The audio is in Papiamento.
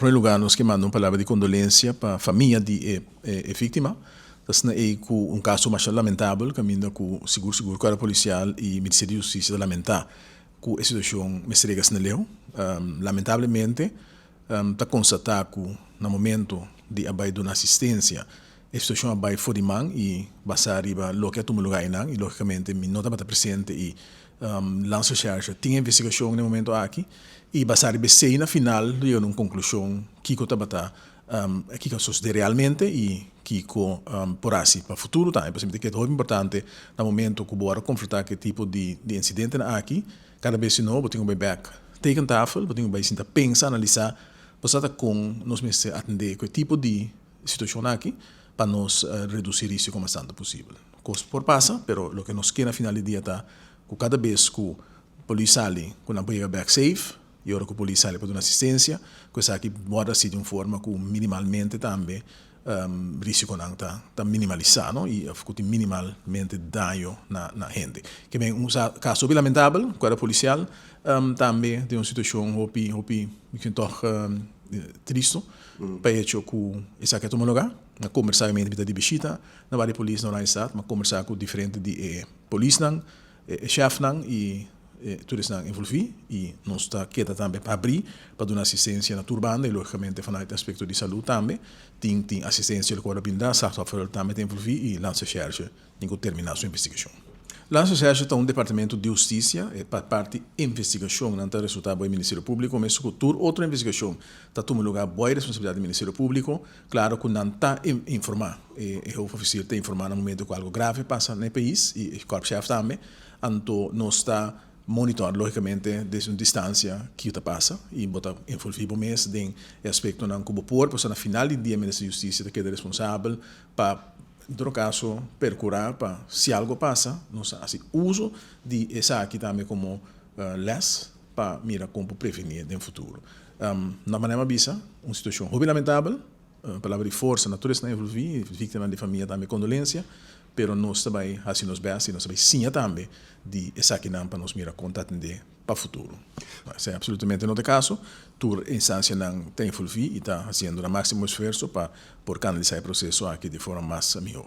promé lugá nos ke manda un palabra di kondolensia pa famia di e e víktima. Ta asina ei ku un kaso masha lamentabel kaminda ku sigur sigur Kuerpo Polisial i Ministerio di Hustisia ta lamentá ku e situashon mester yega asina leu. Lamentablemente ta konstatá ku na momento di a bai duna asistensia e situashon a bai for di man i basá riba loke a tuma lugá einan i lógikamente mi no tabata presente i Landsrecherche tin e investigashon na e momento aki i basá riba esei na final lo yega na un konklushon kiko tabata kiko a sosodé realmente i kiko por hasi pa futuro tambe. Pasobra mi ta kere ta hopi importante na momento ku bo wòrdu konfrontá ku e tipo di insidentenan aki, kada bes si no bo tin ku bai bèk tekentafel, bo tin ku bai sinta pensa, analisá bo sa ta kon nos mester atendé ku e tipo di situashon aki pa nos redusí risiko mas tantu posibel. Kos por pasa, pero loke nos ke na final di dia ta ku kada bes ku polis sali ku nan por yega bèk safe i ora ku polis sali pa duna asistensia ku esaki wòrdu hasi di un forma ku minimalmente tambe risikonan ta ta minimalisá no i òf ku tin minimalmente daño na na hende. Ke men un kaso hopi lamentabel ku era polisial tambe den un situashon hopi hopi mi kende tòg tristu pa hecho ku esaki a tuma lugá. Mi a kombersá obviamente mi ta di bishita na bario polis na Oranjestad, mi a kombersá ku diferente di e polisnan, e shèfnan i tur esnan envolví i nos ta keda tambe habrí pa duna asistensia na tur banda i lógikamente vanuit e aspekto di salú tambe tin tin asistensia loke wòrdu brindá, Slachtofferhulp tambe ta envolví i Landsrecherche tin ku terminá su investigashon. Landsrecherche ta un departamento di hustisia, e pa parti investigashonnan ta resultá bo e Ministerio Públiko, mesun ku tur otro investigashon ta tuma lugá bo e responsabilidat di Ministerio Públiko. Klaro ku nan ta informá, e hoofdofficier ta informá na momento ku algu grave pasa na e pais i e korpschef tambe, anto nos ta monitor lógikamente desde un distansia kiko ta pasa i bo ta envolví bo mes den e aspektonan ku bo por, pasobra na final di dia Minister di Hustisia ta keda responsabel pa en todo kaso perkurá pa si algu pasa nos ta hasi uso di esaki tambe komo lès pa mira kon por prevení den futuro. Na manera mi a bisa, un situashon hopi lamentabel, palabra di forsa na tur esnan envolví, víktimanan di famia tambe kondolensia, pero nos ta bai hasi nos bèst i nos ta bai siña tambe di esakinan pa nos mira kon ta atendé pa futuro. Esei absolutamente no ta e kaso, tur instansianan ta envolví i ta hasiendo nan máksimo esfuerso pa por kanalisá e proseso aki di forma mas mihó.